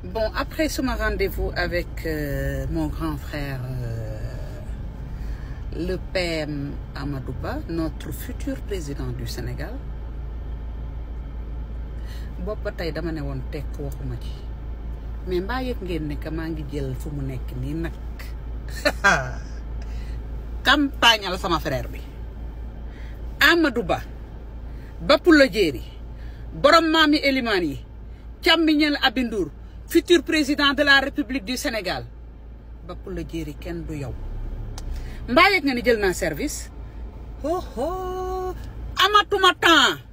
Bon, après ce rendez-vous avec mon grand frère, le PM Amadou Ba, notre futur président du Sénégal, boppa tey dama ne woon tekk waxuma ci mais mbaa yëg ngeen ne que maa ngi jël fu mu nekk nii nag campagne al sama frère bi Amadou Ba Bapula Jéeri borom maami Elimaan yi càmmiñal Abindour futur président de la République du Sénégal Bapula Jéeri kenn du yow mbaa yëg nga ni jël naa service amatuma temps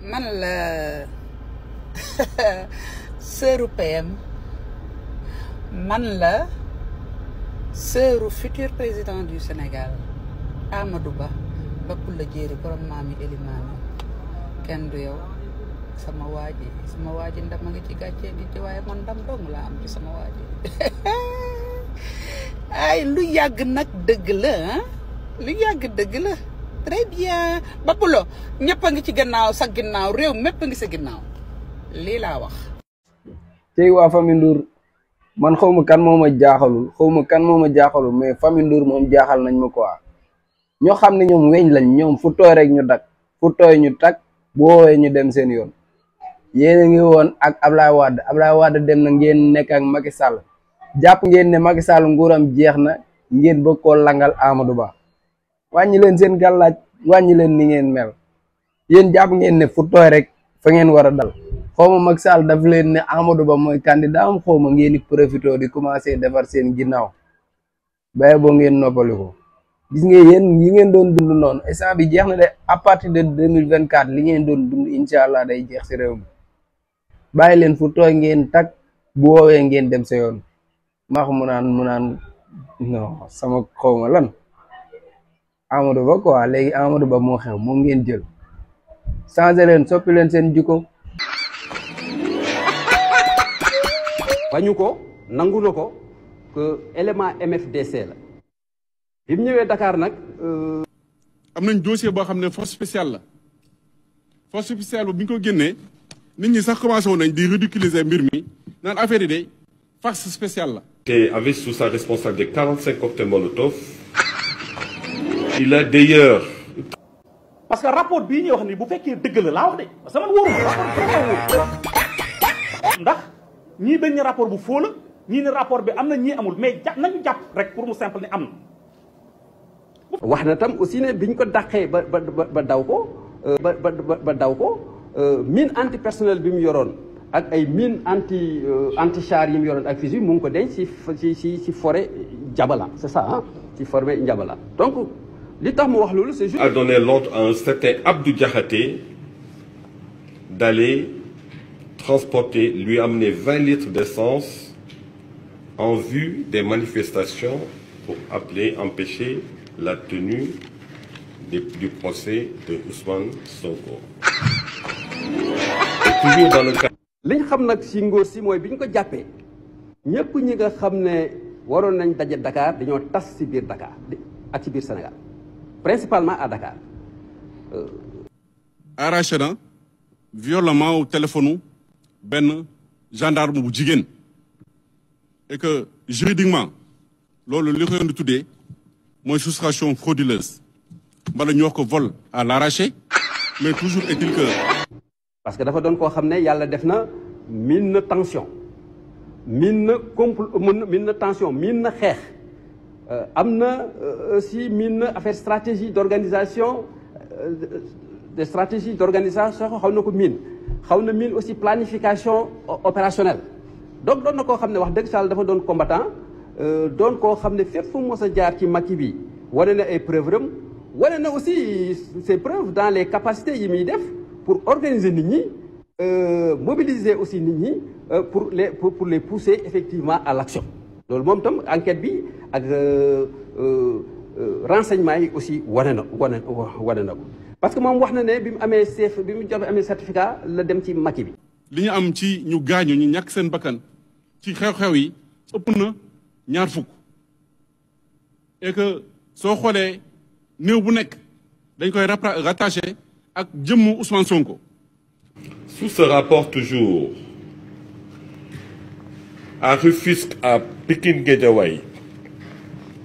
man la sœuru PM man la sœuru futur président du Sénégal Amadou Ba Bapula Jéeri borom maami Elimaan kenn du yow sama waaji ndam a ngi ci gàcce gi ci waaye man ndam dong laa am ci sama waaji ay lu yàgg nag dëgg la ah lu yàgg dëgg la très bien Bapula ñëpp a ngi ci gannaaw sa ginnaaw réew mépp a ngi sa ginnaaw lii laa wax. tey waa famille Ndour man xaw ma kan moo ma jaaxalul mais famille Ndour moom jaaxal nañ ma quoi ñoo xam ne ñoom weñ lañ ñoom fu tooy rek ñu dak fu tooy ñu tak bu woowee ñu dem seen yoon. yéen a ngi woon ak Ablaye Wade dem na ngeen nekk ak Macky Sall jàpp ngeen ne Macky Sall nguuram jeex na ngeen bëgg koo langal Amadou Ba wàññi leen seen gàllaaj wàññi leen ni ngeen mel yéen jàpp ngeen ne fu tooy rek fa ngeen war a dal xawma Macky Sall daf leen ne Amadou Ba mooy candidat am xawma ngeen di profité di commencé defar seen ginnaaw baye boo ngeen noppaliku gis nga yéen yi ngeen doon dund noonu instant bi jeex na de à partir de 2024 li ngeen doon dund incha allah day jeex si réew mi bàyyi leen fu tooy ngeen tak bu woowee ngeen dem sa yoon maax mu naan non sama xawma lan Amadou Ba quoi léegi Amadou Ba moo xew moom ngeen jël changé leen soppi leen seen jikko bañu ko nangu na ko que élément MFDC la bi mu ñëwee Dakar nag am nañ dossier boo xam ne force spéciale la force spéciale boobu bi ñu ko génnee nit ñi sax commencé woon nañ di ridiculiser mbir mi naan affaire yi de force spéciale la. Et avait sous sa responsabilité 45 cocktails Molotov. Il a d'ailleurs. parce que rapport bii ñuy wax ni bu fekkee dëgg la laa wax de parce que man wóorul ndax ñii dañ ne rapport bu faux la ñii ne rapport bi am na ñii amul mais nañu jàpp rek pour mu simple ne am na. wax na tam aussi ne biñ ko dàqee ba daw ko mine antipersonnel bi mu yoroon ak ay mine anti char yi mu yoroon ak fusil mu ngi ko denc ci forêt Jabala c'est ça ah ci forêt Jabala donc li tax mu wax loolu c'est juste. A donné l'ordre à un certain Abdou Diakhaté d'aller transporter, lui amener 20 litres d'essence en vue des manifestations pour empêcher la tenue du procès de Ousmane Sonko. Et toujours dans le cas. li ñu xam nag si ngóor si mooy bi ñu ko jàppee ñëpp ñi nga xam ne waroon nañ daje Dakar dañoo tas si biir Dakar ak ci biir Sénégal principalement à Dakar. arraché na violemment au téléphone benn gendarme bu jigéen et que juridiquement loolu li ko yoon di tuddee mooy soustraction frauduleuse mbala ñu wax ko vol à l'arraché mais toujours est-il que. parce que dafa doon koo xam ne yàlla def na miin na tension miin na tension miin na xeex am na aussi miin na affaire stratégie d'organisation des stratégies d'organisation xaw na ko miin xaw na miin aussi planification opérationnelle donc doon na koo xam ne wax dëgg yàlla dafa doon combattant doon koo xam ne fépp fu mu mos a jaar ci Macky bi wane na ay preuves am wane na aussi ses preuves dans les capacités yi muy def pour organiser nit ñi mobiliser aussi nit ñi pour les pousser effectivement à l'action. loolu moom tam enquête bi ak renseignement yi aussi wane na ko parce que moom wax na ne bi mu amee certificat la dem ci Macky bi. li ñu am ci ñu gaañu ñu ñàkk seen bakkan ci xew-xew yi ëpp na 2 fukk et que soo xoolee néew bu nekk dañ koy rattaché ak jëmmu Ousmane Sonko Sous ce rapport toujours, à Rufisque, à Pikine Guédiawaye.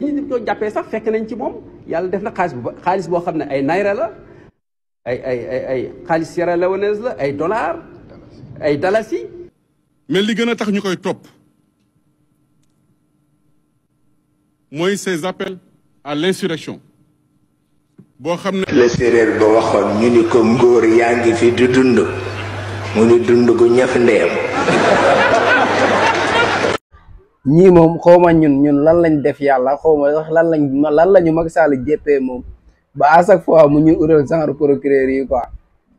ñi di ko jàppee sax fekk nañ ci moom yàlla def na xaalis boo xam ne ay naira la ay xaalis Sierra Leoneuse la ay dollars ay dalasi. mais li gën a tax ñu koy topp mooy ces appels à l'insurrection boo xam ne. le séeréer ba waxoon ñu ni ko ngóor yaa ngi fi di dund mu ni dund gu ñaf ndeem. ñii moom xawma ñun lan lañ def yàlla xawma sax lan lañu Macky Sall jéppee moom ba à chaque fois mu ñu ural genre procureur yi quoi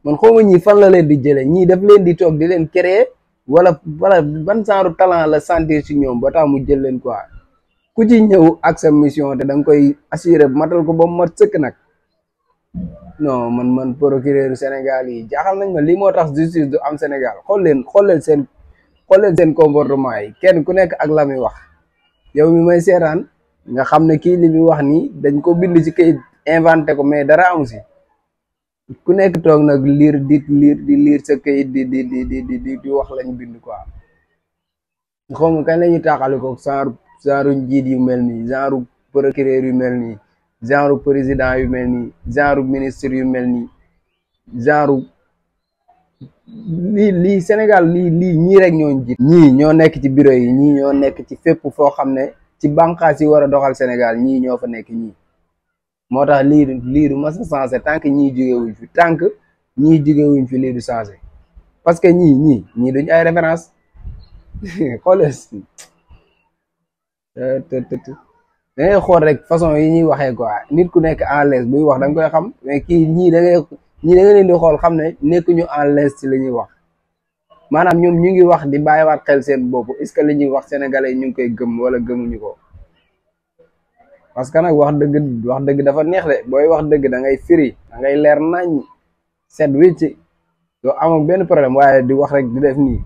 man xawma ñii fan la leen di jëlee ñii daf leen di toog di leen créer wala ban genre talent la sentir ci ñoom ba tax mu jël leen quoi ku ci ñëw ak sa mission te da nga koy assurer matal ko ba mu mat sëkk nag non man procureur Sénégal yi jaaxal nañ ma lii moo tax justice du am Sénégal xool leen seen comportement yi kenn ku nekk ak la muy wax yow mi may seetaan nga xam ne kii li muy wax nii dañ ko bind ci kayit inventé ko mais dara amu si ku nekk toog nag di liir sa kayit di wax lañ bind quoi xaw ma kañ la ñuy taaxale ko genre njiit yu mel nii genre procureur yu mel nii genre président yu mel nii genre ministre yu mel nii genre lii Sénégal lii ñii rek ñoo jiit ñii ñoo nekk ci bureau yi ñii ñoo nekk ci fépp foo xam ne ci bànqaas yi war a doxal Sénégal ñii ñoo fa nekk ñii moo tax lii du mas a changé tant que ñii jógewuñ fi tant que ñii jógewuñ fi lii du changé parce que ñii duñ ay référence xoolal dangay xool rek façon yi ñuy waxee quoi nit ku nekk en l'aise buy wax da nga koy xam mais kii ñii da nga leen di xool xam ne nekkuñu en l'aise ci li ñuy wax maanaam ñoom ñu ngi wax di bàyyiwaat xel seen bopp est-ce que li ñuy wax sénégalais yi ñu ngi koy gëm wala gëmuñu ko parce que nag wax dëgg dafa neex de booy wax dëgg da ngay firi da ngay leer nañ set wicc doo am benn problème waaye di wax rek di def nii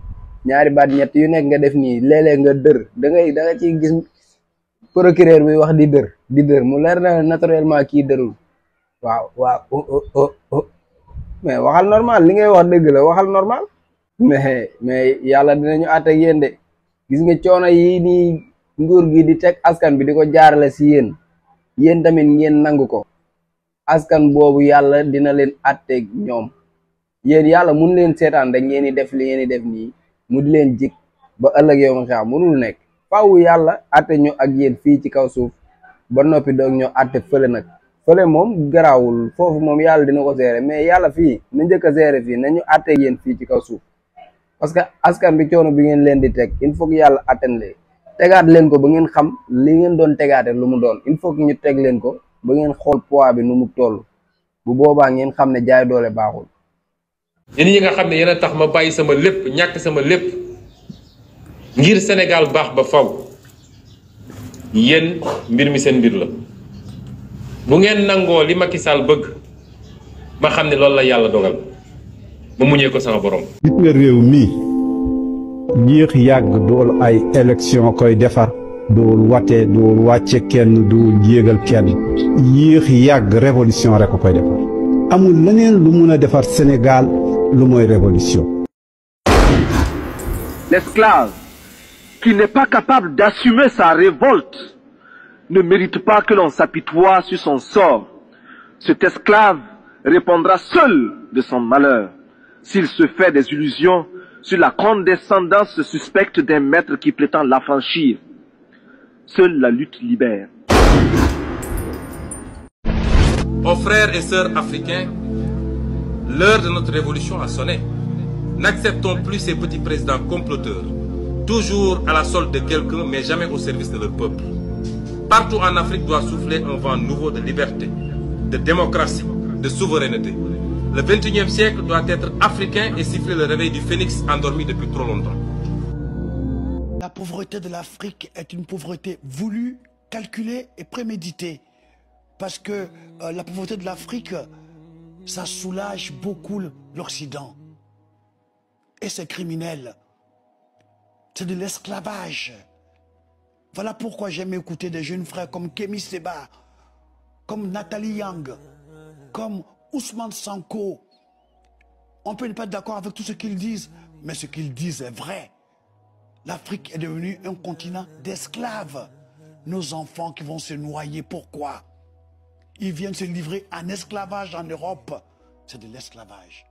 ñaari baat ñett yu nekk nga def nii léeg-léeg nga dër da nga ciy gis procureur bi wax di dër mu leer na naturellement kii dërul waaw mais waxal normal li ngay wax dëgg la waxal normal mais yàlla dinañu àtte ak yéen de gis nga coono yi nii nguur gi di teg askan bi di ko jaarale si yéen tamit ngeen nangu ko askan boobu yàlla dina leen àtte ñoom yéen yàlla mun leen seetaan rek ngeen di def li ngeen di def nii mu di leen jik ba ëllëg yow ma xam mënul nekk faaw yàlla àtte ñu ak yéen fii ci kaw suuf ba noppi doog ñoo àtte fële nag fële moom garaawul foofu moom yàlla dina ko gérer mais yàlla fii na njëkk a gérer fii nañu àtte ak yéen fii ci kaw suuf parce que askan bi coono bi ngeen leen di teg il faut que yàlla àtten leen tegaat leen ko ba ngeen xam li ngeen doon tegaate lu mu doon il faut que ñu teg leen ko ba ngeen xool poids bi nu mu toll bu boobaa ngeen xam ne jaay doole baaxul. yéen ñi nga xam ne yéen a tax ma bàyyi sama lépp ñàkk sama lépp ngir Sénégal baax ba faw yéen mbir mi seen mbir la bu ngeen nangoo li Macky Sall bëgg ma xam ne loolu la yàlla dogal ma muñee ko sama borom. gis nga réew mi yéex yàgg dool ay élection koy defar dool wate dool wàcce kenn dool yéegal kenn yéex yàgg révolution rek ko koy defar amul leneen lu mun a defar Sénégal lu mooy révolution. L'esclave qui n'est pas capable d'assumer sa révolte ne mérite pas que l'on s'apitoie sur son sort. Cet esclave répondra seul de son malheur s'il se fait des illusions sur la condescendance suspecte d'un maître qui prétend l'affranchir. Seule la lutte libère. Aux frères et sœurs africains, l'heure de notre révolution a sonné. N'acceptons plus ces petits présidents comploteurs, toujours à la solde de quelqu'un, mais jamais au service de leur peuple. Partout en Afrique doit souffler un vent nouveau de liberté, de démocratie, de souveraineté. Le 21e siècle doit être africain et siffler le réveil du phénix endormi depuis trop longtemps. La pauvreté de l'Afrique est une pauvreté voulue, calculée et préméditée. Parce que la pauvreté de l'Afrique, ça soulage beaucoup l'Occident. Et c'est criminel. C'est de l'esclavage. Voilà pourquoi j'aime écouter des jeunes frères comme Kémy Séba, comme Nathalie Yang, comme Ousmane Sanko, On peut ne pas être d'accord avec tout ce qu'ils disent, mais ce qu'ils disent est vrai. L'Afrique est devenue un continent d'esclaves. Nos enfants qui vont se noyer, pourquoi? Ils viennent se livrer en esclavage en Europe. C'est de l'esclavage.